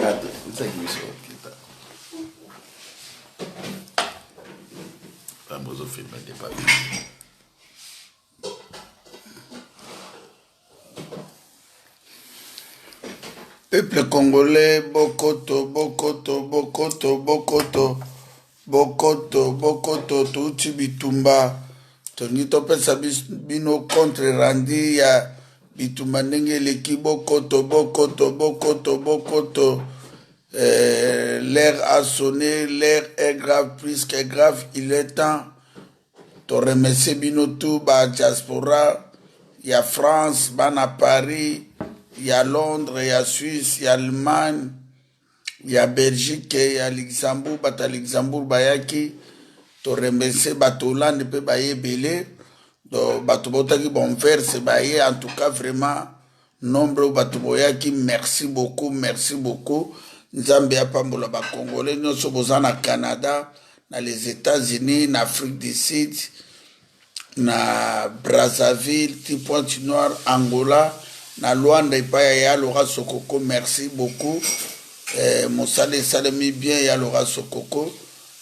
Ezaki biso kita. Pambo ozo filme nde pa. Peuple congolais bokoto bokoto bokoto bokoto bokoto bokoto touti bitumba tolingi topesa bino contre rendu ya bitumba ndenge eleki bokoto bokoto bokoto bokoto eh, l'air a sonné l'air est grave plus que grave il est temps To remercier bino tout ba diaspora ya France, bana Paris, ya Londres, ya Suisse, ya Allemagne, ya Belgique, ya Luxembourg, bato ya Luxembourg bayaki. To remercier bato Hollande pe baye ebele. Donc bato bautaki Bonverse baye en tout cas vraiment Nombre oyo bato boyaki merci beaucoup merci beaucoup nzambe apambola ba congolais nyonso boza na canada na les états-unis na afrique du sud na brazzaville ti pointe noire angola na luanda epai ya ya lora sokoko merci beaucoup eh, mosala esalemi bien ya lora sokoko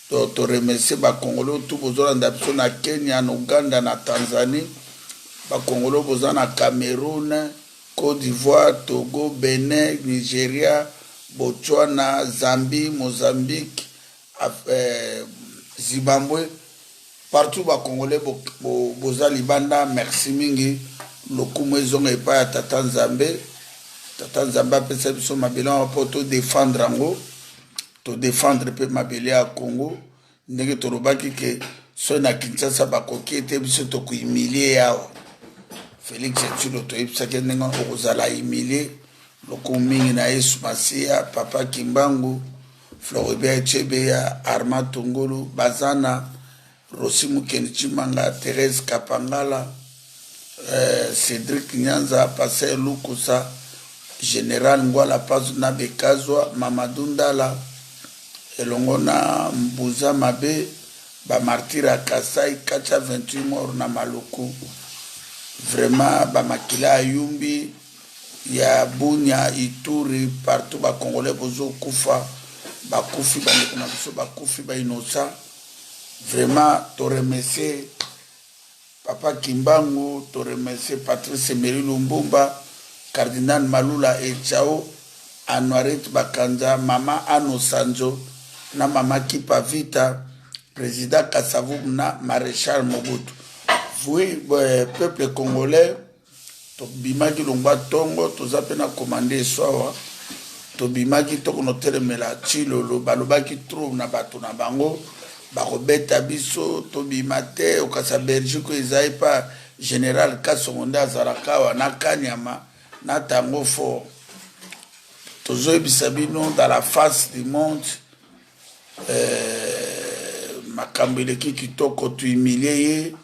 to to remercier ba congolais tout bozolanda biso na kenya na uganda na tanzanie ba congolais boza na cameroun côte d'ivoire togo benin nigeria botswana zambie mozambique eh, zimbabwe partout ba congolais boza bo, bo libanda merci mingi lokumu ezonga epai ya tata nzambe tata nzambe apesa biso mabele wana mpo todefendre yango To defendre pe mabele ya Congo ndenge tolobaki ke soki na Kinshasa bakoki ete biso toko humilie awa. Felix Tshilo toyebisaki ndenge okozala humilie lokumu mingi na Yesu Masiya, Papa Kimbangu, Floribert Chebeya, Armand Tungulu, Bazana, Rossy Mukendi Tshimanga, Therèse Kapangala, eh, Cedric Nyanza, Pasteur Lukusa, General Ngwala Pazu na Bekazwa, Mamadou Ndala, elongo na Mbuza Mabe, ba martyrs ya Kasai, 428 morts na Maluku. Vraiment ba makila ya Yumbi, ya Bunia, Ituri, partout ba Congolais bozo kufa, bakufi bandeko na biso bakufi ba innocent. Vraiment to remercier papa Kimbangu, to remercier Patrice Emery Lumbumba, Cardinal Malula Echao, Anuarite Bakanza, mama Ano Sanzo na mama Kipa Vita, président Kasavubu na Maréchal Mobutu. Oui, euh, peuple congolais Tobimaki longwa tongo, toza pe na commande eso awa. Tobimaki tokono telemela Tshilolo, balobaki trop na bato na bango, bakobeta biso, tobima te, okasa Belgique oyo eza epa General Kasongo nde azalaka awa na Kanyama na Tango Fort. Tozoyebisa bino dans la face du monde euh, makambo eleki kitoko, tu humilie ye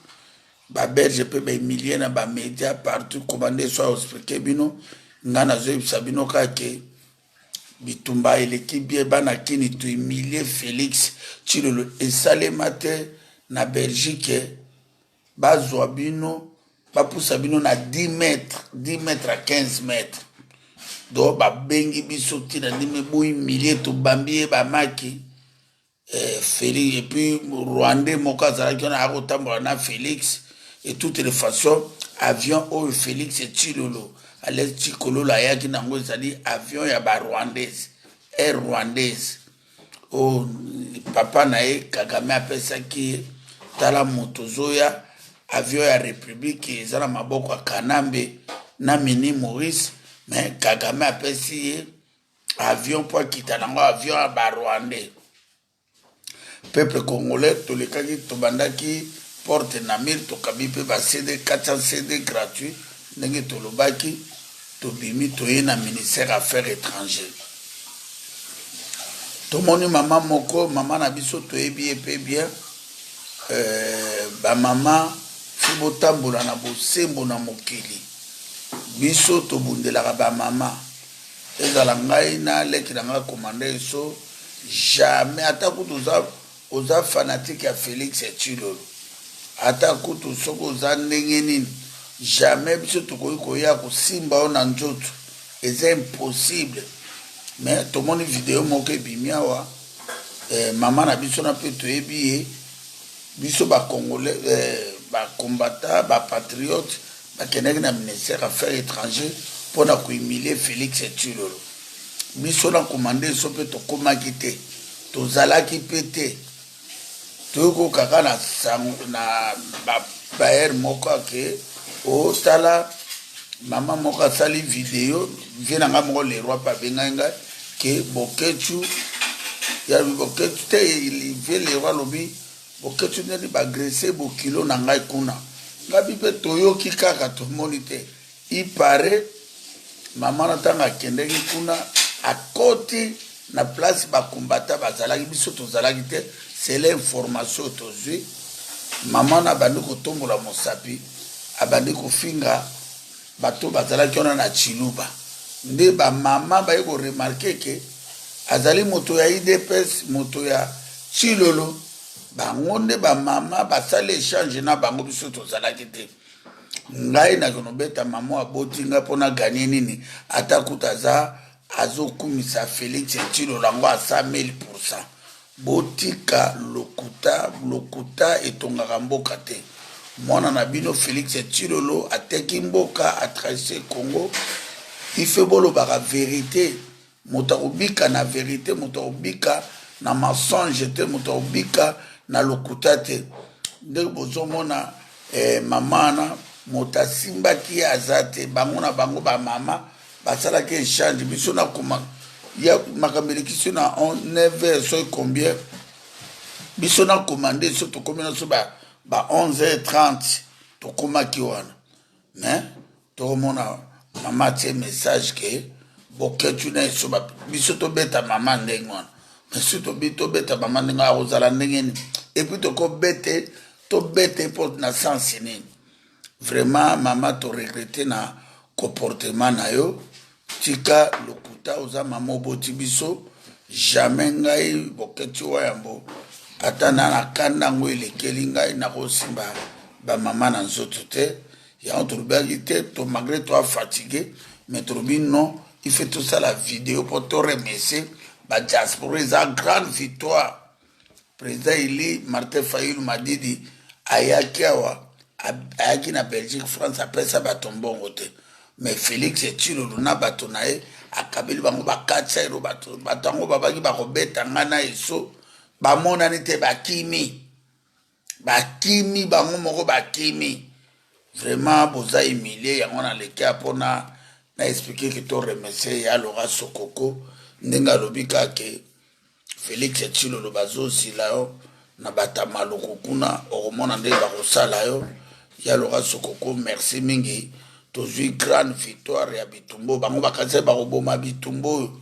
Ba belge pe ba humilie na ba media partout koma nde so explique bino nga nazoyebisa bino kaka ke bitumba eleki bien bana kini to humilie Felix Tshilolo esalema te na Belgique bazwa bino bapusa bino na 10 mètres 10 mètres à 15 mètres donc babengi biso ntina ndimi bohumilie tobambi ye bamaki eh, Felix et puis rwandais moko azalaki wana akotambola na Felix et toutes les façons avion oyo Felix Tshilolo alias Tshikololo ayaki nango ezali avion ya ba rwandaise air rwandaise oyo papa na ye Kagame apesaki ye tala moto ozoya avion ya republique eza na maboko ya Kanambe na Mini Maurice mais Kagame apesi ye avion mpo akita nango avion ya ba rwandais peuple congolais tolekaki tobandaki porte namir tokabi mpe ba cd 400 cd gratuit ndenge tolobaki tobimi toye na ministère affaires étrangers tomoni mama moko mama na biso toyebi ye mpe bien euh, bamama fi botambola na bosembo na mokili biso tobundelaka bamama Ezala ngai na leki na ngai commandant Esso jamais ata kutu oza oza fanatique ya Felix Tshilolo ata kutu soki oza ndenge nini jamais biso tokoki koya kosimba yo na nzoto eza impossible. Mais tomoni video moko ebimi awa, mama na biso na mpe toyebi ye, biso bacongolais, bacombattant, bapatriote, bakendaki na ministère affaires étrangers mpona kohumilie Félix Tshilolo. Biso na commande so mpe tokomaki te, tozalaki mpe te. Toyoki kaka na sango na baere moko ake otala mama moko asali video vie na ngai moko, le roi mpe abengai ngai ke Boketshu ya Boketshu te. Vie le roi alobi Boketshu ndeni bagrese bokilo na ngai kuna. Ngabi mpe toyoki kaka, tomoni te. Ipare mama na ntango akendeki kuna, akoti na place bakumbata bazalaki, biso tozalaki te. C'est l'information tozwi. Mama na abandi kotombola mosapi, abandi kofinga bato bazalaki wana na Chiluba. Nde bamama baye koremarquer ke azali moto ya UDPS, moto ya Tshilolo. Bango nde bamama basali échange na bango, biso tozalaki te. Ngai nakonobeta mama aboti ngai mpona ganye nini? Ata kuta aza azokumisa Félix Tshilolo yango asa 1000%. Botika lokuta, lokuta etongaka mboka te. Mwana na bino Félix Tshilolo ateki mboka, atrahise Congo. Ife bolobaka vérité. Moto akobika na vérité, moto akobika na mensonge te, moto akobika na lokuta te. Ndenge bozomona, mama wana, moto asimbaki ye aza te. Bango na bango bamama basalaki échange. Biso nakoma ya makambo eleki so na 9 heures soki combien. Biso na commande so tokomi na so ba 11 heures 30 tokomaki wana. Mais tokomona mama atie message ke Boketshu na eso biso tobeta mama ndenge wana. Mais so tobi tobeta mama ndenge akozala ndenge nini? Et puis tokobete, tobete mpo na sens nini? Vraiment mama, toregrete na comportement na yo. Tika lokuta, oza mama oboti biso. Jamais ngai Boketshu wa yambo, ata na kanda yango elekeli ngai, nakosimba bamama na nzoto te. Yango tolobaki te to malgré toa fatigué, mais tolobi non, il faut tosala video mpo toremercier badiaspora. Eza grande victoire. Président élu Martin Fayulu Madidi ayaki awa, ayaki na Belgique, France, apesa bato mbongo te. Mais Félix Tshilolo na bato na ye akabeli bango ba 400 euro. Bato bato yango babaki bakobeta ngai na eso, bamonani te, bakimi, bakimi bango moko, bakimi. Vraiment boza humilie. Yango naleki mpona na expliquer ke to remercier ya Laura Sokoko ndenge alobi kaka ke Félix Tshilolo bazosila yo na bato maluku kuna, okomona ndenge bakosala yo. Ya Laura Sokoko, merci mingi. Tozwi grande victoire ya bitumba. Bango bakanisi bakoboma bitumba oyo,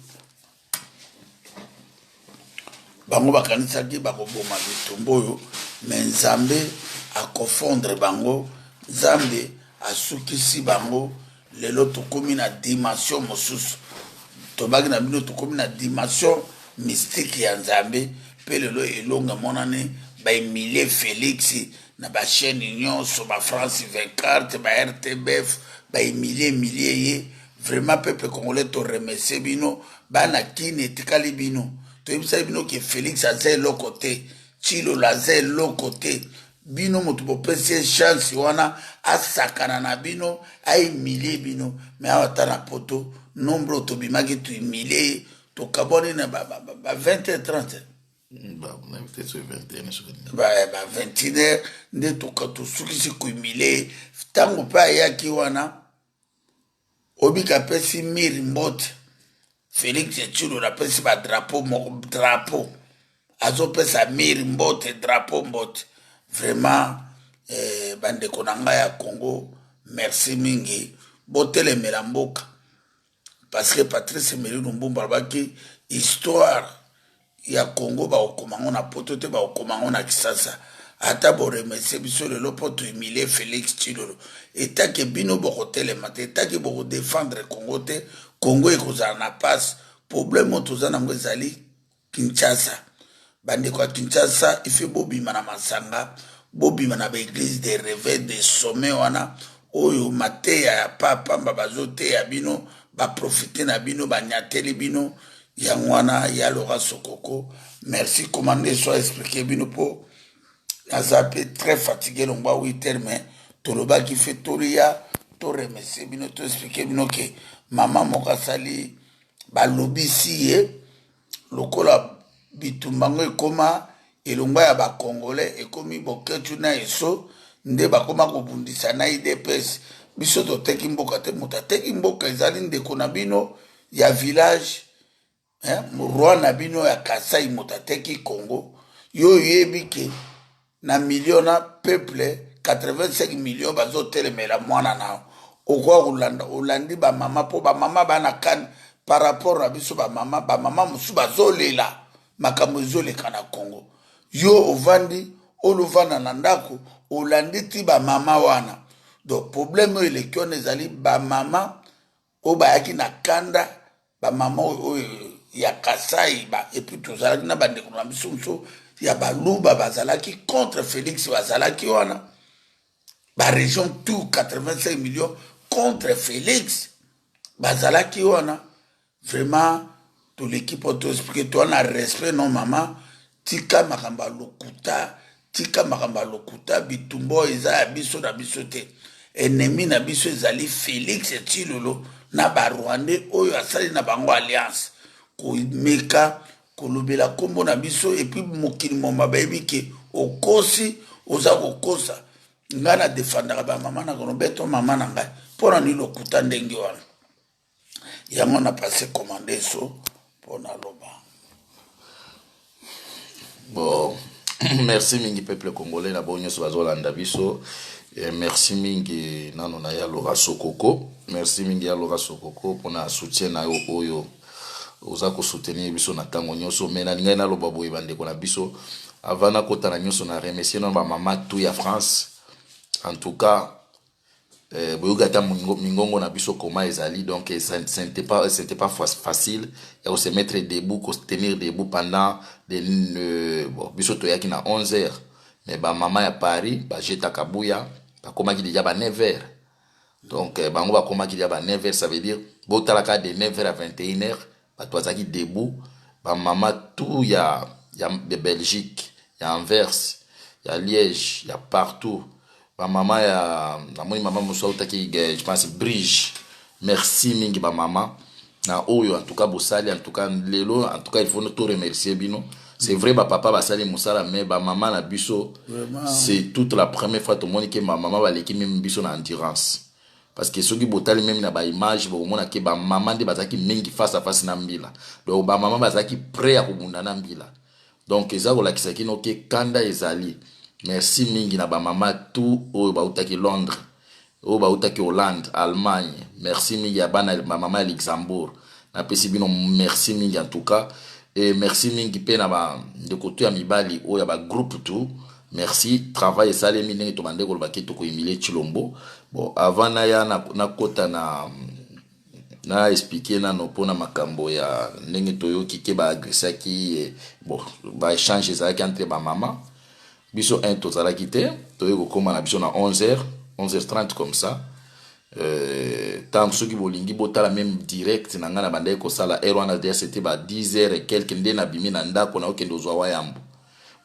bango bakanisaki bakoboma bitumba oyo, mais Nzambe akofondre bango, Nzambe asukisi bango. Lelo tokomi na dimension mosusu. Tobaki na bino tokomi na dimension mystique ya Nzambe. Mpe lelo elonga emonani, bahumilie Félix na bachaîne nyonso, bafrance 24, ba RTBF, bahumilie humilie ye. Vraiment peuple congolais, toremercie bino. Bana kini etikali bino, toyebisaki bino ke Félix aza eloko te, Tshilolo aza eloko te. Bino moto bopesi ye chance wana asakana na bino, ahumilie bino. Mais awa ata na poto, nombre oyo tobimaki tohumilie ye, tokabwani na ba 20 h 30, ba 21 heures nde tosukisi kohumilie ye. Ntango mpe ayaki wana, obika apesi mire mbote. Félix Tshilolo apesi badrapeau moko, drapeau azopesa mire mbote, drapeau mbote. Vraiment, bandeko na ngai ya Congo, merci mingi. Botelemela mboka parce que Patrice Emery Lumumba alobaki histoire ya Congo bakokoma ngo na poto te, bakokoma ngo na Kisasa. Ata boremercie biso lelo mpo tohumilie Félix Tshilolo, etake bino bokotelema te, etake bokodefendre Congo te, Congo ekozala na passe. Problème oyo toza nango ezali Kinshasa. Bandeko ya Kinshasa, ife bobima na masanga, bobima na baeglise de réveil de sommet wana oyo mateya ya pamba bazoteya bino, baprofite na bino, banyateli bino. Yango wana ya Laura Sokoko, merci. Commande so expliquer bino mpo naza mpe très fatigué longwa 8 heures, mais tolobaki fe tolia, toremercie bino, toexpliquer bino ke mama moko asali, balobisi ye lokola bitumba ngo ekoma elongwa ya bacongolais, ekomi Boketu na Eso nde bakoma kobundisa na UDPS. Biso toteki mboka te. Moto ateki mboka ezali ndeko na bino ya village, eh, roi na bino ya Kasai. Moto ateki Congo, yo oyebi ke na million na peuple, 85 million bazotelemela mwana na yo. Okoka kolanda, olandi bamama mpo bamama bana kani par rapport na biso. Bamama mosusu bazolela makambo ezoleka na Congo. Yo ovandi, olovanda na ndako, olandi ti bamama wana. Donc problème oyo eleki wana ezali bamama oyo bayaki na kanda, bamama oyo ya Kasai ba, et puis tozalaki na bandeko na biso mosusu ya Baluba, bazalaki contre Félix, bazalaki wana. Barégion tout, 85 millions contre Félix, bazalaki wana. Vraiment toleki mpo toexpliquer to wana. Respect non, mama, tika makambo ya lokuta, tika makambo ya lokuta. Bitumba oyo eza ya biso na biso te. Ennemi na biso ezali Félix Tshilolo na Barwandais oyo asali na bango alliance. Komeka kolobela nkombo na biso, et puis mokili moma bayebi ke okosi, oza kokosa. Ngai na defandaka bamama na konobeto mama na ngai mpo na nini lokuta ndenge wana. Yango na passe commande so mpo naloba. Bon, merci mingi, peuple congolais na bango nyonso bazolanda biso. Merci mingi nano na ya Lora Sokoko. Merci mingi ya Lora Sokoko mpona soutien na yo oyo oza kosoutenir biso na ntango nyonso. Mais nalingai naloba boye, bandeko na biso, avant nakota na nyonso, na remercier nano bamama tout ya France. En tout cas, boyoki ata mingongo na biso koma ezali. Donc ce n'était pas facile ya se mettre debout, tenir debout pendant bon, biso toyaki na 11 heures, mais bamama ya Paris bajetaka buya, bakomaki déjà ba 9 heures. Donc bango bakomaki déjà ba 9 heures, ça veut dire botalaka de 9 heures à 21 heures bato bazalaki debout. Bamama tout ya Belgique, ya Anvers, ya Liège, ya partout, bamama ya, namoni mama mosusu autaki, je pense, Bruges. Merci mingi bamama na oyo en tout cas bosali. En tout cas lelo, en tout cas il faut to remercier bino. C'est vrai, bapapa basali mosala, mais bamama na biso, c'est toute la première fois tomoni ke bamama baleki même biso na endurance, parce que soki botali même na baimage, bokomona ke bamama nde bazalaki mingi face à face na mbila. Donc bamama bazalaki prêt ya kobunda na mbila. Donc eza kolakisa kino ke kanda ezali. Merci mingi na bamama tout oyo bautaki Londres, oyo bautaki Hollande, Allemagne. Merci mingi ya bana bamama ya Luxembourg, napesi bino merci mingi en tout cas. Et merci mingi mpe na bandeko to ya mibali oyo ya bagroupe tout. Merci, travail esalemi ndenge tobande kolobaki, tokohumilie Tshilombo. Bon, avant naya nakota na expliquer nano mpona makambo ya ndenge toyoki ke baagresaki. Bon, baéchange ezalaki entre bamama. Biso 1 tozalaki te. Toyei kokóma na biso na 11 h, 11h30 comme ça. Ntango soki bolingi botala même direct na ngai na bandaki kosala heure wana, déjà c'était ba 10 heures et quelque nde nabimi na ndako, na okende ozwa wayambo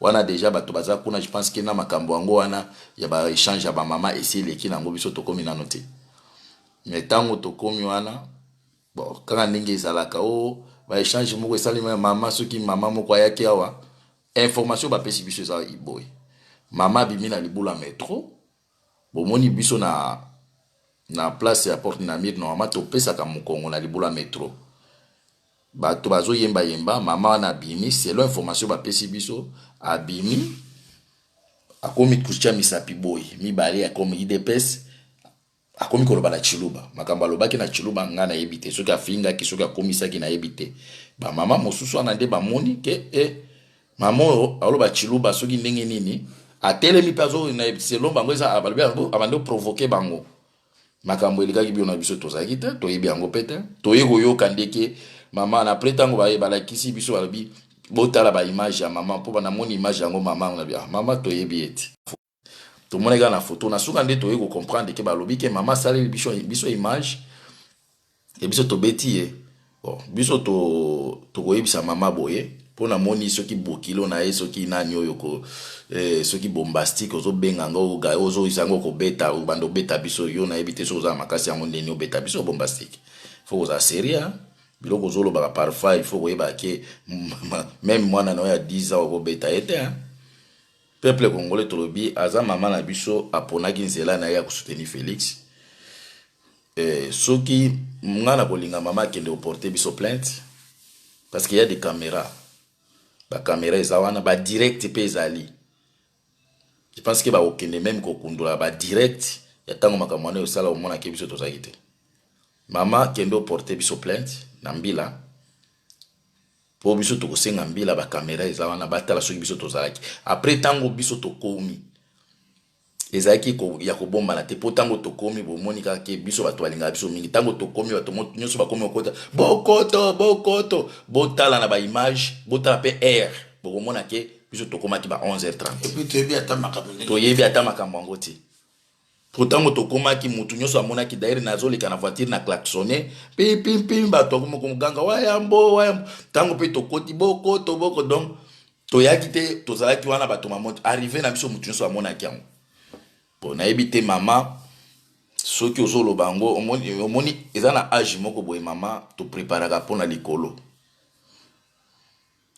wana. Déjà bato baza kuna. Je pense ke na makambo yango wana ya baéchange ya bamama esi eleki nango, biso tokómi nano te. Mais ntango tokómi wana, bon, kaka ndenge ezalaka, o baéchange moko esalemi. Mama, soki mama moko ayaki awa, information bapesi biso eza boye: mama abimi na libula métro. Bomoni biso na place ya Porte Namir, normalement topesaka mokongo na libula métro. Bato bazoyembayemba. Mama wana abimi, selon information bapesi biso, abimi, akomi kotia misapi boye mibale, akomi UDPS, akomi koloba na Chiluba. Makambo alobaki na Chiluba, ngai nayebi te soki afingaki, soki akomisaki, nayebi te. Bamama mosusu wana nde bamoni ke e mama oyo aloba Chiluba soki ndenge nini, atelemi mpe azo, selon bango eza balobi abandi koprovoquer bango. Makambo elekaki, bino na biso tozalaki te, toyebi yango mpe te. Toye koyoka ndeke mama na après, ntango balakisi biso, balobi botala baimage ya mama, mpo namoni image yango, mama na ah, mama toyebi ete tomoni kaka na foto. Na suka nde toye kocomprendre ke balobi ke mama asaleli biso image e biso tobeti ye. Bon, biso to tokoyebisa mama boye mpo namoni soki bokilo na ye, soki nani oyo ko soki Bombastique ozobenga ngo, ozoyisa yango kobeta, obanda obeta biso. Yo nayebi te soki oza na makasi yango ndeni obeta biso. Bombastique, faut kozala sérieux. Biloko ozolobaka parfois, il faut koyeba ke même mwana na oyo ya 10 ans okobeta ye te. Peuple congolais, tolobi aza mama na biso, aponaki nzela na ye ya kosoutenir Félix. Soki nga na kolinga mama akende koporter biso plainte, parce que y a des caméras, bacaméra eza wana, badirect mpe ezali. Je pense ke bakokende même kokundola badirect ya ntango makambo wana osala, omonaki biso tozalaki te. Mama, kende oporter biso plainte na mbila, mpo biso tokosenga mbila, bacaméra eza wana, batala soki biso tozalaki. Après, ntango biso tokomi, ezalaki ya kobombana te, mpo ntango tokomi, bomoni kaka ke biso bato balingaka biso mingi. Ntango tokomi, bato nyonso bakomi kokota, bokoto bokoto. Botala na baimage, botala mpe aire, bokomona ke biso tokomaki ba 11h30. Toyebi ata makambo. Toyebi ata makambo yango te, po ntango tokomaki, mutu nyonso amonaki. D'ailleurs, nazoleka na voiture na klaxonne pimpimpi, bato akomi koganga "Wayambo, wayambo". Ntango mpe tokoti, bokoto boko. Donc toyaki te, tozalaki wana. Bato mamo arrivé na biso, mutu nyonso amonaki yango. Po nayebi te, mama, soki ozoloba yango, omoni, omoni eza na age moko boye, mama, topreparaka mpona likolo,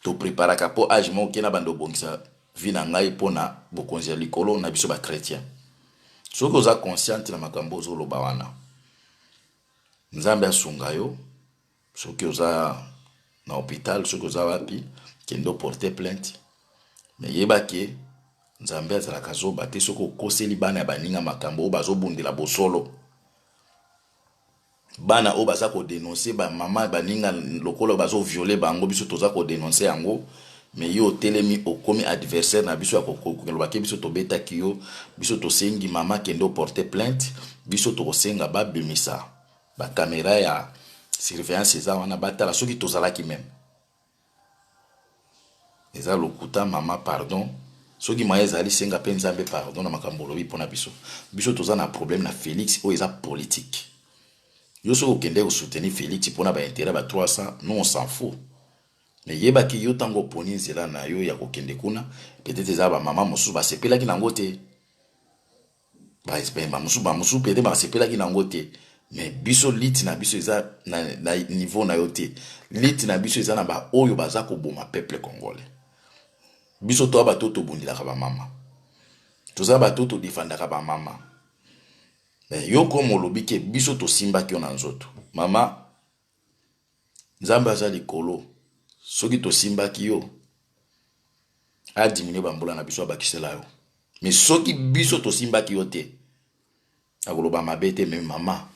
topreparaka mpo age moko ke na bando obongisa vie na ngai mpona bokonzi ya likolo na biso bachrétien. Soki oza consciente na makambo ozoloba wana, Nzambe asunga yo. Soki oza na hôpital, soki oza wapi, kende oporter plainte. Mais yeba ke Nzambe azalaka zoba te. Soki okoseli bana ya baninga makambo oyo bazobundela bosolo, bana oyo baza kodénoncer bamama baninga lokola bazovioler bango, biso toza kodénoncer yango, mais yo otelemi, okomi adversaire na biso ya kolobaki biso tobetaki yo. Biso tosengi mama, kende oporter plainte. Biso tokosenga babimisa bacaméra ya surveillance eza wana, batala soki tozalaki. Même eza lokuta, mama, pardon. Soki maya ezali, senga mpe Nzambe pardon na makambo olobi mpona biso. Biso toza na problème na Félix oyo eza politique. Yo soki okende kosoutenir Félix mpona baintérêt ba 300, nous on s'en fout. Mais yebaki yo, ntango oponi nzela na yo ya kokende kuna, peut-être eza bamama mosusu basepelaki nango te, bamosusu, bamosusu peut-être basepelaki nango te. Mais biso, lutte na biso eza na niveau na yo te. Lutte na biso eza na baoyo baza koboma peuple congolais. Biso toya bato tobundelaka bamama, toza bato todefandaka bamama. Mais yo komo olobi ke biso tosimbaki yo na nzoto, mama, Nzambe aza likolo. Soki tosimbaki yo, adiminuer bambula na biso, abakisela yo. Mais soki biso tosimbaki yo te, akoloba mabe te. Mais mama,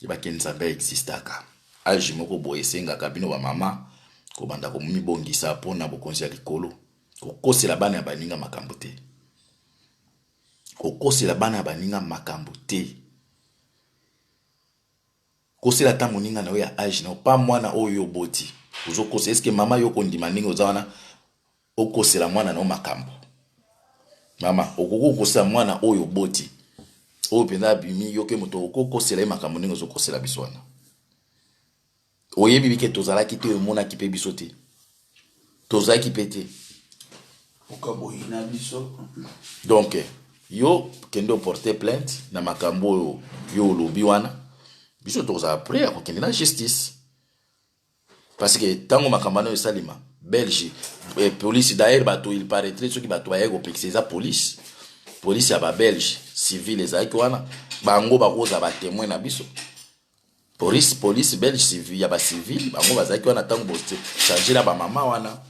yebaki Nzambe existaka. Age moko boye esengaka bino bamama kobanda komibongisa mpona bokonzi ya likolo. Kokosela bana ya baninga makambo te, kokosela bana ya baninga makambo te. Kosela ata moninga na yo ya age na yo, pa mwana oyo oboti ozokosa. Eske mama, yo kondima ndenge oza wana, okosela mwana na yo makambo? Mama, okoki kokosela mwana oyo oboti, oyo mpenza abimi yo ke moto, okokosela ye makambo ndenge ozokosela biso wana? Oyebi bike tozalaki te, omonaki mpe biso te, tozalaki mpe te. Okaboyi na biso. Donc yo kende oporter plainte na makambo oyo yo olobi wana. Biso tokozala prêt ya kokende na justice, parce que ntango makambo wana oyo esalema, Belge police, d'ailleurs bato, il paraîtrait soki bato bayaki kopekisa, eza police, police ya babelge civile ezalaki wana. Bango bakozala batémoin na biso. Police belge civile, ya bacivile, bango bazalaki wana ntango bochange na bamama wana.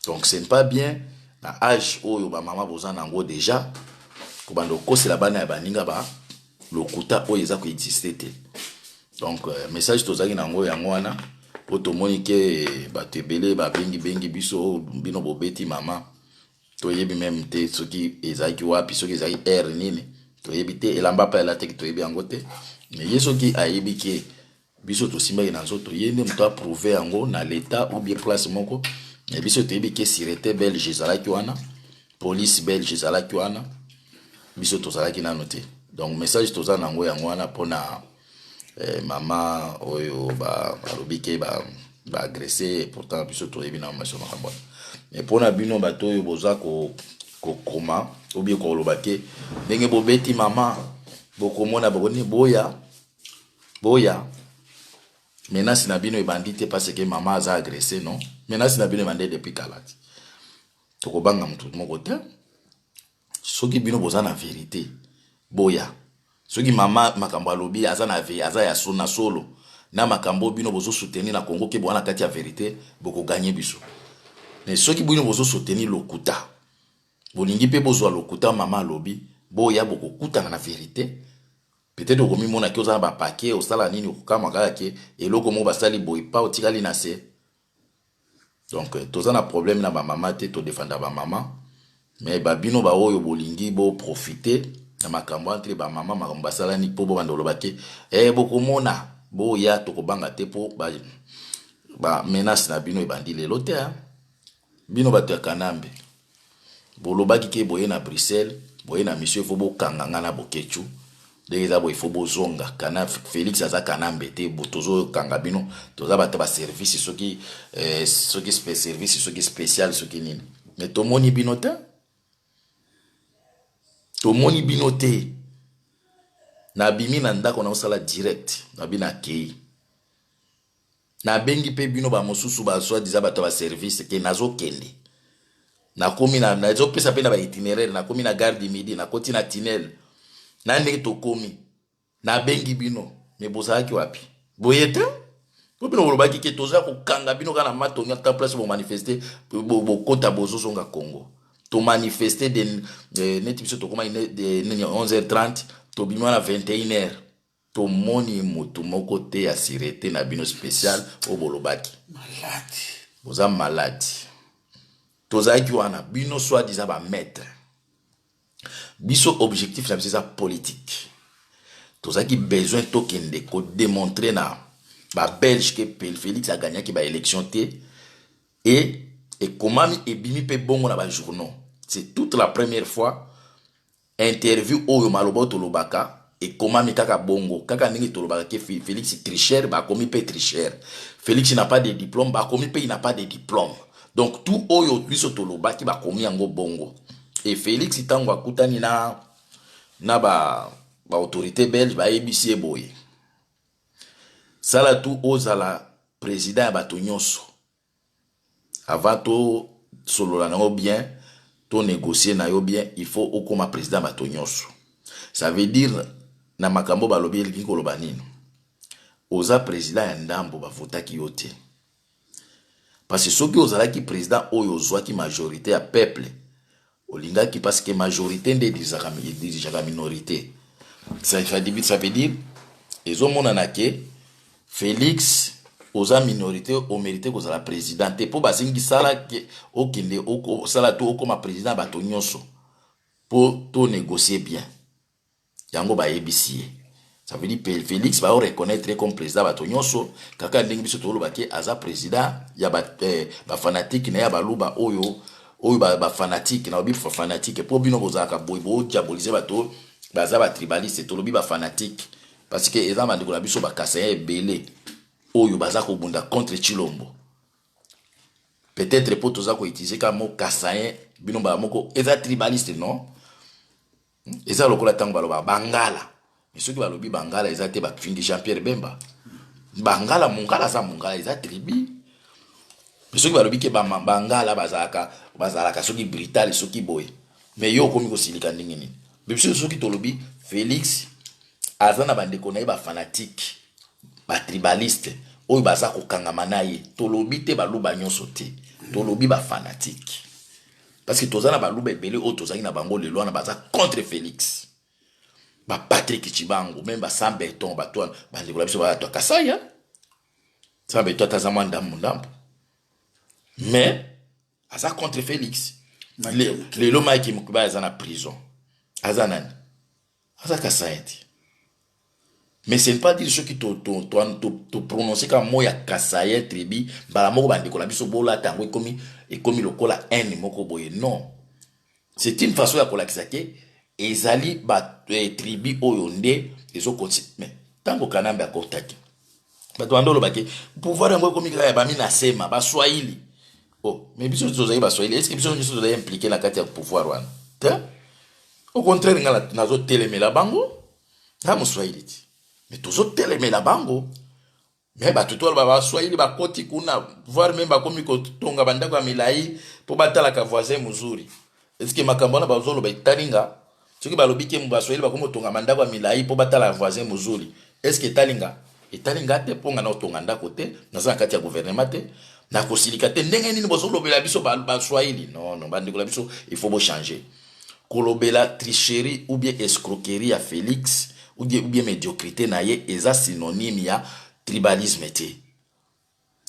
Donc ce n'est pas bien na age oyo bamama boza nango déjà, kobanda kokosela bana ya baninga ba lokuta oyo eza koexister te. Donc message tozalaki nango yango wana, po tomoni ke bato ebele babengibengi biso, bino bobeti mama. Toyebi même te soki ezalaki wapi, soki ezalaki aire nini, toyebi te. Elamba mpe alataki, toyebi yango te. Mais ye soki ayebi ke biso tosimbaki na nzoto, ye nde moto aprouver yango na l'état ou bien place moko. Mais biso toyebi ke sûreté belge ezalaki wana, police belge ezalaki wana, biso tozalaki nano te. Donc message toza nango yango wana mpona Mama oyo balobi ke baagresse, pourtant biso toyebi na maso makambo wana. Mais mpona bino bato oyo boza kokoma obie koloba ke ndenge bobeti mama, bokomona bokoni, boya boya. Menace na bino ebandi te parce que mama aza agressé, non. Menace na bino ebandi depuis kala ti. Tokobanga motu moko te. Soki bino boza na vérité, boya. Soki mama makambo alobi aza na aza ya so na solo na makambo bino bozosoutenir na Congo ke boza na kati ya vérité, bokoganye biso. Mais soki bino bozosoutenir lokuta, bolingi mpe bozwa lokuta mama alobi, boya, bokokutana na vérité. Peut-être okomimonaki oza na bapake, osala nini, okokama kaka ke eloko moko basali boye pa otikali na se. Donc toza na problème na bamama te, todefanda bamama. Mais babino baoyo bolingi boprofite na makambo entre bamama, makambo basalani mpo bobanda koloba te, bokomona, boya, tokobanga te. Mpo bamenace na bino ebandi lelo te. Bino bato ya Kanambe, bolobaki ke boye na Bruxelles, boye na mission, ifo bokanga nga na Bokechu. Ndenge eza boye, ifo bozonga. Kana Félix aza Kanambe te. Tozokanga bino, toza bato baservice, soki service, soki spécial, soki nini. Mais tomoni bino te, tomoni bino te. Nabimi na ndako, naosala direct, nabi nakei, nabengi mpe bino bamosusu basoi-disant bato ya baservice ke nazokende, nakomi, nazopesa mpe na baitinéraire, nakomi na Gare du Midi, nakoti na tunnel na ndenge tokomi, nabengi bino. Me bozalaki wapi? Boye te, po bino bolobaki ke toza kokanga bino kaka na Matongi, ata place bomanifeste, bokota, bozozonga Congo. Tomanifeste neti biso tokomaki nini, 11h30, tobima na 21h, tomoni motu moko te ya sûreté na bino spécial oyo bolobaki. Maladi. Boza maladi. Tozalaki wana, bino soi-disant bamaître. Biso objectif na biso eza politique. Tozalaki besoin tokende kodémontrer na babelge ke Félix aganyaki baélection te. E ekomami, ebimi mpe bongo na bajournaux. C'est toute la première fois interview oyo, maloba oyo tolobaka ekomami kaka bongo, kaka ndenge tolobaka ke Félix tricheur, bakomi mpe tricheur. Félix n'a pas de diplôme, bakomi mpe il n'a pas de diplôme. Donc tout oyo biso tolobaki, bakomi yango bongo. E Félix, ntango akutani na baautorité ba belge, bayebisi ye boye: sala tu ozala président ya bato nyonso avant tosolola nango bien, tonégocie na yo bien. Il faut okóma président ya bato nyonso. Ça veut dire, na makambo balobi, elingi koloba nini? Oza président ya ndambo bavotaki yo te, parce que soki ozalaki président oyo ozwaki majorité ya peuple, olingaki, parce que majorité nde edirigeaka minorité. Ça veut dire, ezomonana ke Félix oza minorité, omérite kozala président te, mpo basengi sala ke okende osala to okóma président ya bato nyonso mpo tonégocie bien. Yango bayebisi ye. Ça veut dire Félix baoreconnaître comme président bato nyonso, kaka ndenge biso toloba ke aza président ya bafanatike na ye ya baluba oyo bafanatike. Na babi fanatike mpo bino bozalaka boye, bodiabolize bato baza batribaliste. Tolobi bafanatike parce que eza bandeko na biso bakasaïens ebele oyo baza kobunda contre Tshilombo. Peut-être mpo toza koutiliser kaka mot kasaïen, bino mbala moko eza tribaliste. Non, eza lokola ntango balobaka bangala. Mais soki balobi bangala, eza te bafingi Jean Pierre Bemba. Bangala, mongala aza mongala, eza tribu. Mais soki balobi ke bangala bazalaka soki brutal, soki boye, mais yo okomi kosilika ndenge nini? Biso soki tolobi Félix aza na bandeko na ye bafanatike, batribaliste oyo baza kokangama na ye, tolobi te baluba nyonso te, tolobi bafanatike, parce que toza na baluba ebele oyo tozalaki na bango lelo wana baza contre Félix, bapatrik Chibango, même basan Beton, bato wana bandeko na biso, bato ya Kasai. San Beton ata aza mwa ndambu ndambu, mais aza contre Félix. Lelo Mike Mukebayi aza na prison, aza nani? Aza Kasai te. Mais ce n'est pas dire soki toprononce kaka mot ya kasaïen, tribu, mbala moko bandeko na biso bolata yango ekomi lokola haine moko boye. Non, c'est une façon ya kolakisa ke ezali batribu oyo nde ezokonti. Mais Ntango Kanambe akotaki, bato banda olobaki pouvoir yango ekomi kaka ya bami na sema Baswahili. Oh, mais biso tozali Baswahili, est ce que biso nyonso tozali impliqué na kati ya pouvoir wana te? Au contraire, nga nazotelemela bango, nga Moswahili ti, mais tozotelemela bango. Mais bato to Baswahili bakoti kuna, voire même bakomi kotonga bandako ya milai mpo batalaka voisin mozuri. Est-ce makambo wana bazoloba etali nga? Soki balobi ke Baswahili bakomi kotonga bandako ya milai mpo batala voisin mozuri, est-ce etali nga? Etali nga te, mpo nga na kotonga ndako te, naza na kati ya gouvernement te, nakosilika te. Ndenge nini bozolobela biso Baswahili? Non, non, bandeko na biso, il faut bochanger. Kolobela tricherie ou bien escroquerie ya Félix ou bien médiocrité na ye eza synonyme ya tribalisme te,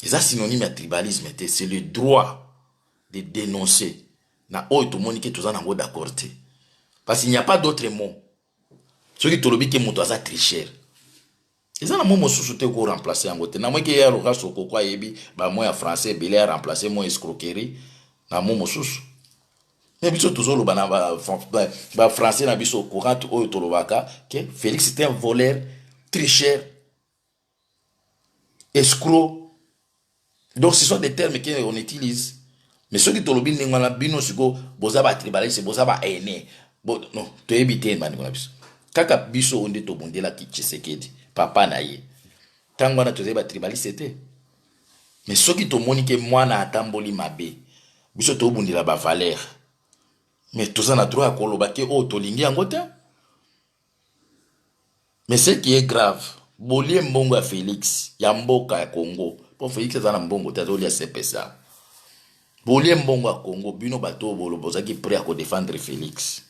eza synonyme ya tribalisme te. C'est le droit de dénoncer na oyo tomoni ke toza nango d'accord te, parce qu'il n'y a pas d'autre mot. Soki tolobi ke moto aza tricheur, eza na mot mosusu te koremplace yango te. Na moki ya Loka Sokoko ayebi bamot ya français ebele ya remplace mot escroquerie na mot mosusu. Mais biso tozoloba na bafrançais na biso courante oyo tolobaka ke Félix est un voleur, tricheur, escroc. Donc ce sont des termes qu'on utilise. Mais soki tolobi ndenge wana, bino sikoyo boza batribaliste, boza bahaine. Non, toyebi te. Bandeko na biso, kaka biso oyo nde tobundelaki Tshisekedi, papa na ye, ntango wana tozali batribaliste te. Mais soki tomoni ke mwana atamboli mabe, biso tobundela bavaleur, mais toza na droit ya koloba ke oyo tolingi yango te. Mais ce qui est grave, bolie mbongo ya Félix, ya mboka ya Congo, mpo Félix aza na mbongo te, azolia CPSA. Bolie mbongo ya Congo. Bino bato oyo bozalaki prêt ya kodéfendre Félix,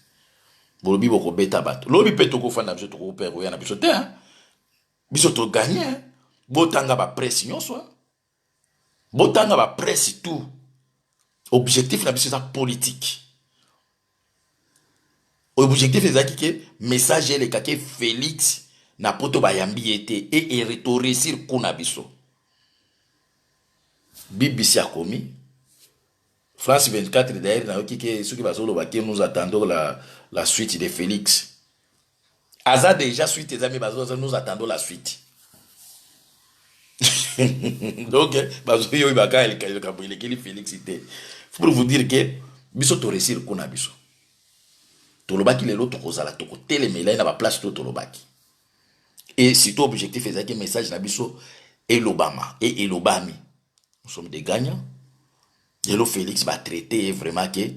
bolobi bokobeta bato. Lobi mpe tokofanda biso, tokope koya na biso te. Biso toganye. Botanga bapresse nyonso, botanga bapresse tout. Objectif na biso eza politique. Objectif ezalaki ke message elekaki Félix na poto, bayambi ye te e toréussir kuna. Biso BBC akomi, France 24 d'ailleurs, nayoki ke soki bazoloba ke nous attendons la suite de Félix. Aza déjà suite eza, mais bazo nous attendons la suite. Donc bazoyoyebaka likambo elekeli Félix te. Pour vous dire ke biso toréussir kuna. Biso tolobaki lelo tokozala, tokotelemela ye na baplace to tolobaki. Et surtout objectif ezalaki message na biso elobama e elobami. Nous sommes des gagnants. Lelo Félix batraité ye vraiment ke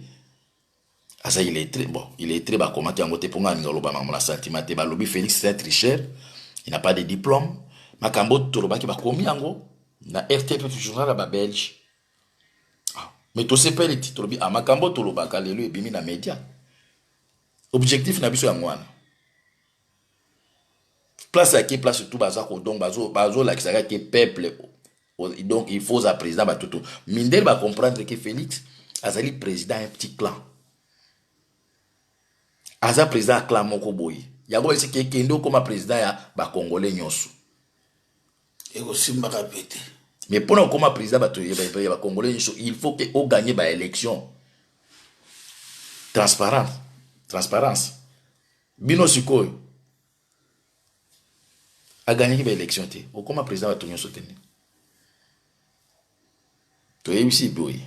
aza illettré. Bon, illettré bakomaki yango te, mpo nga alinga oloba makambo na sentiment te. Balobi Félix c'est un tricheur, il n'a pas de diplôme. Makambo tolobaki, bakomi yango na RTP, journal ya babelge. Ah, mais tosepeli ti tolobi, ah, makambo tolobaka lelo ebimi na média. Objectif na biso yango wana. Place yake, place tout baza ko, donc bazolakisaka ke peuple, donc il faut oza président batutu. Mindele bacomprendre ke Félix azali président un petit clan, aza président ya clan moko boye. Yango esiki ekende okóma président ya bacongolais nyonso. Ekosimbaka pe te. Mais mpona okóma président bato ya bacongolais nyonso, il faut ke oganye baélection transparence, transparence. Bino sikoyo aganyaki baélection te, okóma président bato nyonso te. Nde toyebisi boye,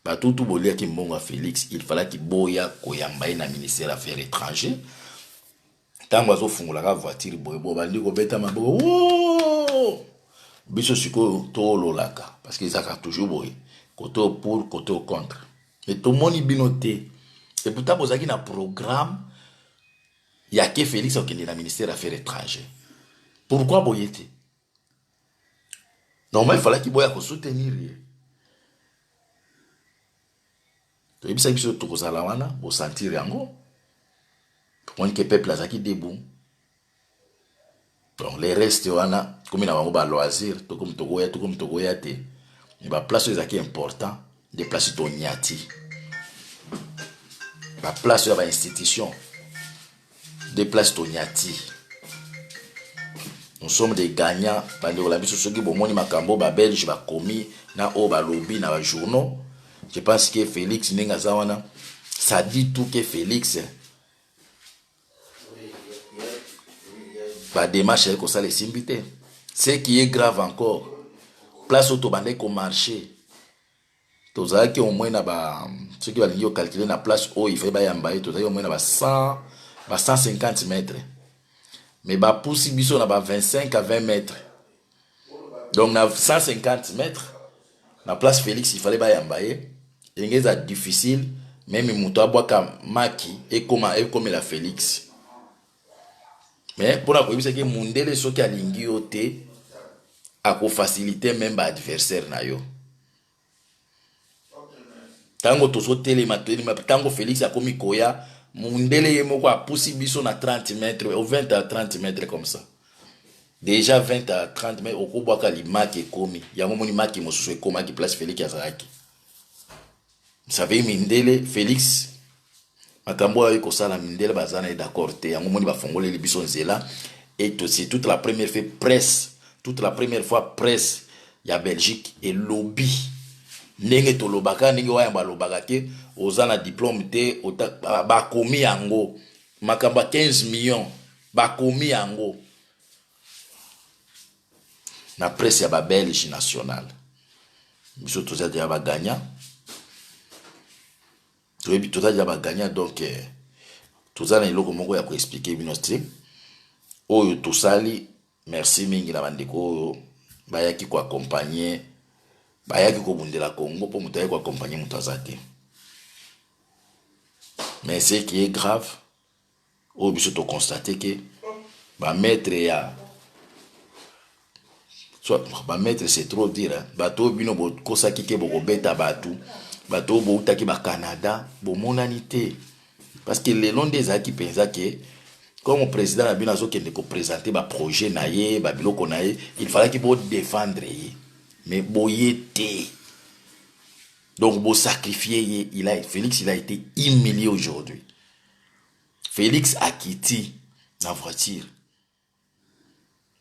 batutu boliaki mbongo ya Félix, il fallaki boya koyamba ye na ministère affaires étranger. Ntango azofungolaka voiture boye, bo bandi kobeta maboko. Biso sikoyo toololaka parce que ezalaka toujours boye, côté pour, côté contre. Mais tomoni bino te. Et pourtant bozalaki na programme ya ke Félix akokende na ministère affaires étranger. Pourquoi boye te? Normalement ifalaki boya kosoutenir ye. Toyebisaki biso tokozala wana, bosentir yango. Tomoni ke peuple azalaki debout. Donc les restes wana komi na bango baloisir. Tokomi tokoya, tokomi tokoya te. Mais baplace oyo ezalaki important nde place tonyati, baplace oyo ya bainstitution nde place tonyati. Nous sommes des gagnants, bandeko na biso. Soki bomoni makambo babelge bakomi na oyo balobi na bajournaux, je pense que Félix ndenge aza wana, ça dit tout que Félix. Badémarche ayaki kosala esimbi te. Ce qui est grave encore, place oyo tobandaki komarcher, tozalaki au moins na ba, soki balingi kocalculer na place oyo il faut bayamba ye, tozalaki au moins na ba 100, ba 150 mètres, mais bapusi biso na ba 25 à 20 mètres. Donc na 150 mètres na place Félix il fallait bayamba ye, elingi eza difficile même moto abwaka maki ekoma ekomela Félix. Mais mpona koyebisaki mundele, soki alingi yo te, akofaciliter même baadversaire na yo. Ntango tozotelema telema, ntango Félix akomi koya, mundele ye moko apusi biso na 30 mètres au 20 à 30 mètres comme ça. Déjà 20 à 30 mètres, okobwaka limaki ekomi yango. Moni maki mosusu ekomaki place Félix azalaki. Savez, mindele, Félix, makambo oyo kosala, mindele baza na ye d'accord te. Yango moni bafongoleli biso nzela. Et c'est toute la première fois presse, toute la première fois presse ya Belgique elobi ndenge tolobaka, ndenge wayamba alobaka te, oza na diplôme te. Bakomi yango makambo ya 15 millions, bakomi yango na presse ya babelge nationale. Biso toza deja bagagnant, toyebi toza deja bagagnant. Donc toza na eloko moko ya koexpliquer bino te oyo tosali. Merci mingi na bandeko oyo bayaki koaccompagner, bayaki kobundela Congo, mpo moto ayaki koaccompagner moto aza te. Mais ce qui est grave, oyo biso toconstater ke bamaître ya bamaître, c'est trop dire, hein. Bato oyo bino bokosaki ke bokobeta bato, bato oyo boutaki bacanada, bomonani te, parce que lelo nde ezalaki mpenza ke comme président na bino azokende koprésenter baprojet na ye, babiloko na ye, il fallaki bodéfendre ye, mais boye te. Donc bosacrifier ye. Il a Félix, il a été humilié aujourd'hui. Félix akiti na voiture,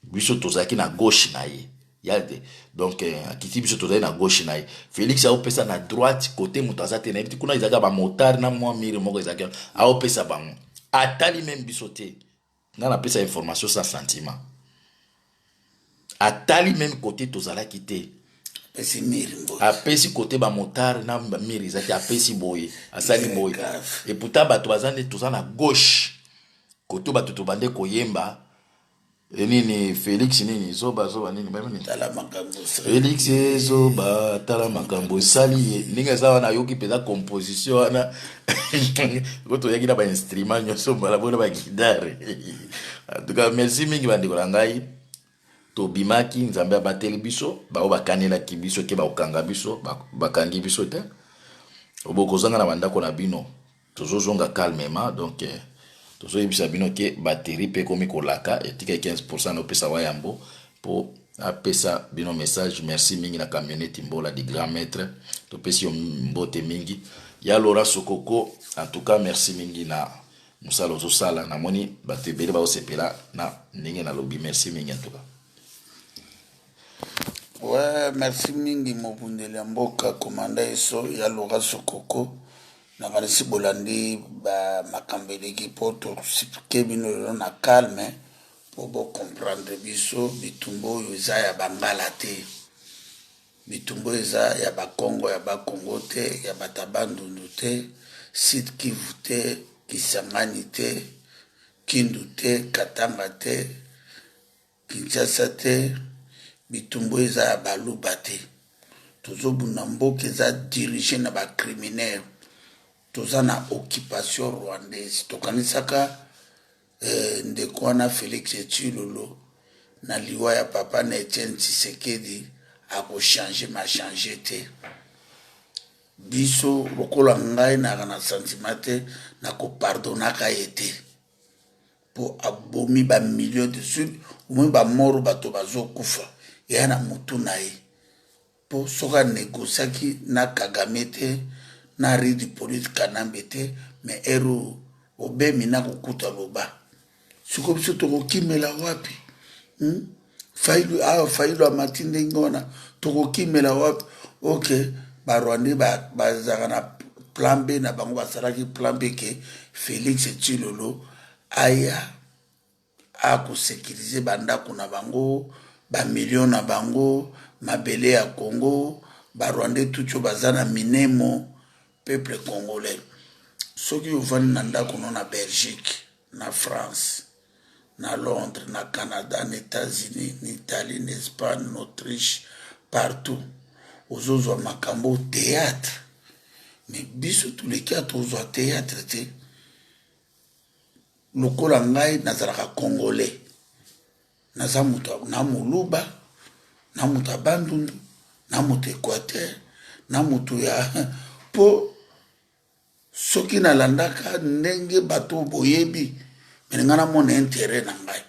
biso tozalaki na gauche na ye ya te. Donc akiti, biso tozali na gauche na ye, Félix aopesa na droite côté moto aza te. Nayebi te, kuna ezalaki bamotard na mwa mire moko ezalaki, aopesa bango, atali même biso te. Nga napesa information sans sentiment. Atali même côté tozalaki te. Apesi mire mbote. Apesi côté bamotard na mire ezalaki, apesi boye, asali boye. Et pourtant bato baza nde toza na gauche côté bato tobande koyemba nini, Félix nini, zoba zoba nini, nini. Tala makambo. Félix ezoba, tala makambo esali ye. Ndenge eza wana, ayoki mpenza composition wana ko toyaki na bainstrument nyonso mbala bona baguitare. En tout cas, merci mingi bandeko na ngai. Tobimaki, Nzambe abateli biso. Bao bakanelaki biso ke bakokanga biso, bakangi biso te. Bokozanga na bandako na bino, tozozonga calmement. Donc tozoyebisa bino ke batterie mpe ekomi kolaka, etikaki 15. Na opesa wa yambo mpo apesa bino message. Merci mingi na camionnette Mbola du grand maître, topesi yo mbote mingi. Ya Lora Sokoko, en tout cas merci mingi na mosala ozosala. Namoni bato ebele baosepela na ndenge nalobi. Merci mingi en tout cas. Ouais, merci mingi mobundeli ya mboka, komanda eso ya Lora Sokoko. Nakanisi bolandi bamakambo eleki mpo tosike bino lelo na calme mpo bocomprendre biso. Bitumba oyo eza ya bangala te, bitumba oyo eza ya bakongo, ya bakongo te, ya bato ya Bandundu te, Sud Kivu te, Kisangani te, Kindu te, Katanga te, Kinshasa te. Bitumba oyo eza ya baluba te. Tozobunda mboka eza dirigé na bacriminel, toza na occupation rwandaise. Tokanisaka ndeko wana Félix Tshilolo, na liwa ya papa na Etienne Tshisekedi, akochanger, mais achanger te. Biso lokola ngai naka na sentiment te, nakopardonnaka ye te mpo abomi bamillion de sud. Omoni bamoro, bato bazokufa eya na motu na ye, mpo soki anégociaki na Kagame te, na Ridi Polite Kanambe te, mais ero obemi na kokuta loba. Sikoyo biso tokokimela wapi, Fayulu awa, Fayulu amati ndenge wana, tokokimela wapi? Ok, barwandais bazalaka na plan B na bango. Basalaki plan B ke Félix Tshilolo aya. Akosekirize bandako na bango, bamilio na bango, mabele ya Congo, barwandais tutsi oyo baza na minemo. Peuple congolais, soki ovandi na ndako no na Belgique, na France, na Londres, na Canada, na États-Unis, na Italie, na Espagne, na Autriche, partout ozozwa makambo théâtre, mais biso toleki tozwa théâtre te. Lokola ngai nazalaka congolais, naza moto na moluba, na moto ya Bandundu, na moto Équateur, na moto ya mpo soki nalandaka ndenge bato boyebi me ngai namona intérêt na ngai,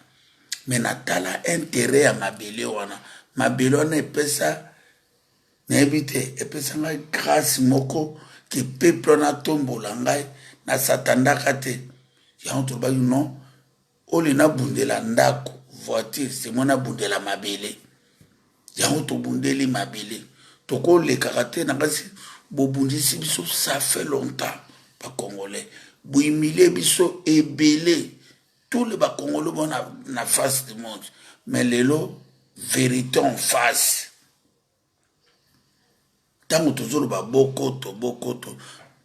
me natala intérêt ya mabele wana. Mabele wana epesa, nayebi te, epesa ngai grâce moko ke peuple wana atombola ngai, nasatandaka te. Yango tolobaki non, oyo nabundela ndako, voiture, semo nabundela mabele. Yango tobundeli mabele, tokolekaka te na kasi bobundisi biso. Ça fait longtemps bacongolais bohumilie biso ebele, tous les bacongolais bo na face du monde, mais lelo vérité en face. Ntango tozoloba bokoto bokoto,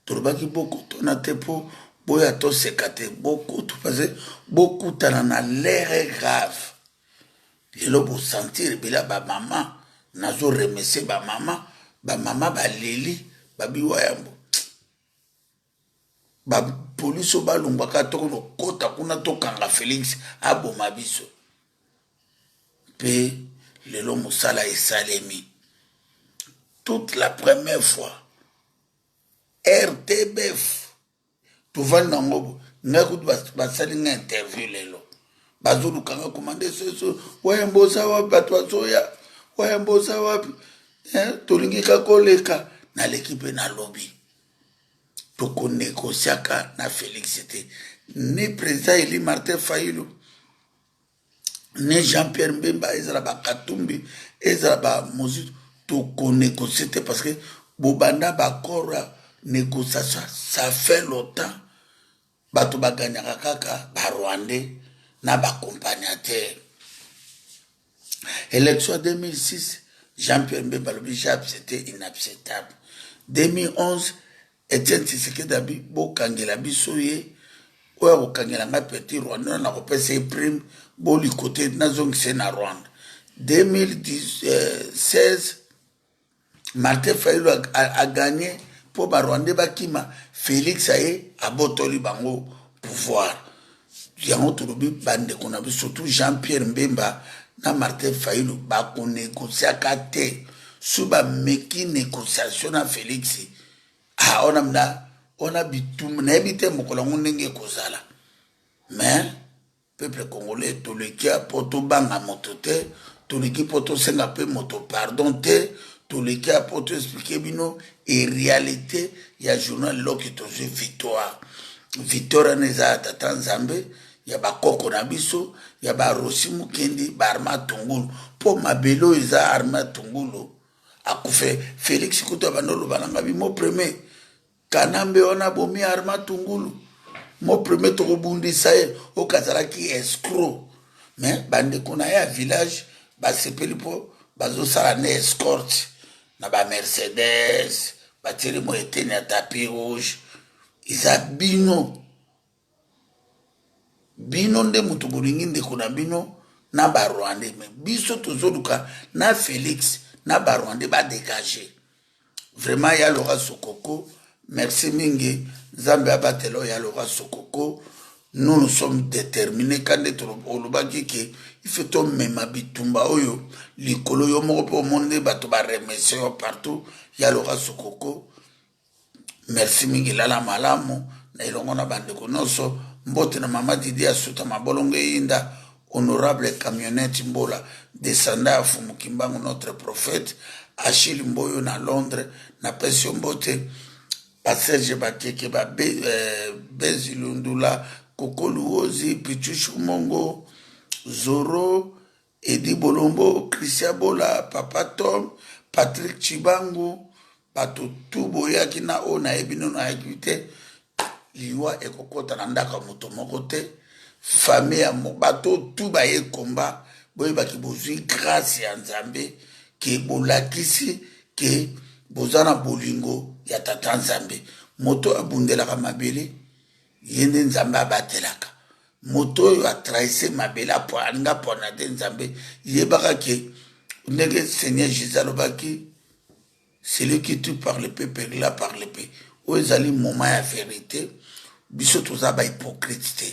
tolobaki bokoto na te mpo boya toseka te. Bokoto parce bokutana na l'heure grave. Lelo bosentir ebele ya bamama, nazoremercier bamama. Bamama baleli babiwa yambo bapolisi oyo balongwaka, tokokota kuna, tokanga Félix aboma biso. Mpe lelo mosala esalemi toute la première fois. RTBF tovandi nango, ngai kutu basali ngai interview lelo, bazolukanga komande soso wayambo oza wapi, bato bazoya, wayambo oza wapi, tolingi kaka oleka. Naleki mpe nalobi tokonegosiaka na Félix te, ni président élu Martin Fayulu, ni Jean Pierre Mbemba, ezala bakatumbi, ezala bamozito, tokonégocie te parce que bobanda baaccord ya négociation, ça fait longtemps. Bato baganyaka kaka barwandais na baaccompagnateur. Élection ya 2006, Jean Pierre Mbemba alobi jap, c'était inacceptable. 2011, Etienne Tshisekedi abi bokangela biso ye, oyo akokangela ngai petit rwanda na kopesa ye prime, boliko te, nazongisa ye na Rwanda. 2016, Martin Fayulu aganye mpo barwandais bakima. Félix aye abotoli bango pouvoir. Yango tolobi bandeko na biso, surtout Jean Pierre Mbemba na Martin Fayulu, bakonegosiaka te. So bameki négociation na Félix, ah, ona mna ona bitumba, nayebi te mokolo yango ndenge ekozala. Mais peuple congolais, toleki mpo tobanga moto te, toleki mpo tosenga mpe moto pardon te, toleki mpo toexpliquer bino e réalité ya journal. Loki tozwi victoire. Victoire wana eza ya tata Nzambe, ya bakoko na biso, ya barosi Mukendi, baarma tungulu, mpo mabele oyo eza arma tungulu akufe. Félix kutu abanda oloba na nga bimo premier Kanambe wana bomi arma tungulu, mo premier tokobundisa ye, oyo azalaki escroc. Mais bandeko na ye ya village basepeli mpo bazosala ne escorte na bamercedes, batieli mo eteni ya tapis rouge. Eza bino, bino nde moto bolingi ndeko na bino na barwandais, mais biso tozoluka na Félix na barwandais badégage. Vraiment, ya Lora Sokoko, merci mingi, Nzambe abatela oyo ya Lora Sokoko. Nous, nous sommes déterminés. Ka nde olobaki ke ife tomema bitumba oyo likolo, yo moko mpe omoni nde bato baremercie yo partout. Ya Lora Sokoko, merci mingi, lala malamu na elongo na bandeko nyonso. Mbote na mama Didi Asuta Mabolongo Eyinda, honorable camionnette Mbola, descendant ya Fumu Kimbangu, notre prophète Achille Mboyo na Londres, napesi yo mbote. Baserge Bakeke, Bezi Lundula, Koko Luozi, Pichushu Mongo, Zoro Edi Bolombo, Christian Bola, Papa Tom, Patrick Chibangu, bato tu boyaki na oyo nayebi nano nayaki te. Liwa ekokɔta na ndako ya moto moko te. Famille ya bato tu baye komba, boyebaki bozwi grâce ya Nzambe ke bolakisi ke boza na bolingo ya Tata Nzambe. Moto abundelaka mabele, ye nde Nzambe abatelaka. Moto oyo atrahise mabele, alinga apona te Nzambe. Yebaka ke ndenge Seigneur Jésus alobaki: "Celui qui tue par l'épée périra par l'épée." Oyo ezali moment ya vérité. Biso toza bahypocrite te,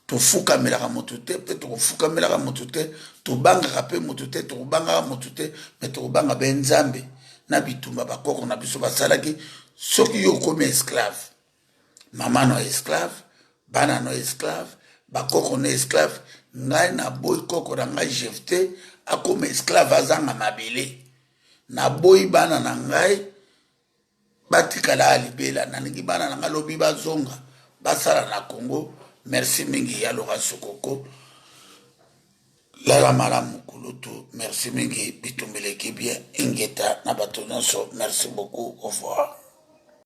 tofukamelaka moto te mpe tokofukamelaka moto te, tobangaka mpe moto te, tokobangaka moto te, me tokobanga mpe Nzambe na bitumba bakoko na biso basalaki. Soki yo okomi esclave, mama no esclave, bana no esclave, bakoko no esclave. Ngai naboyi koko na ngai Jefte akoma esclave, azanga mabele. Naboyi bana na ngai batikala ya libela. Nalingi bana na ngai lobi bazonga basala na Congo. Merci mingi ya Laurent Sokoko, lala malamu kulutu. Merci mingi, bitumba eleki bien. Ingeta na bato nyonso, merci beaucoup, au revoir.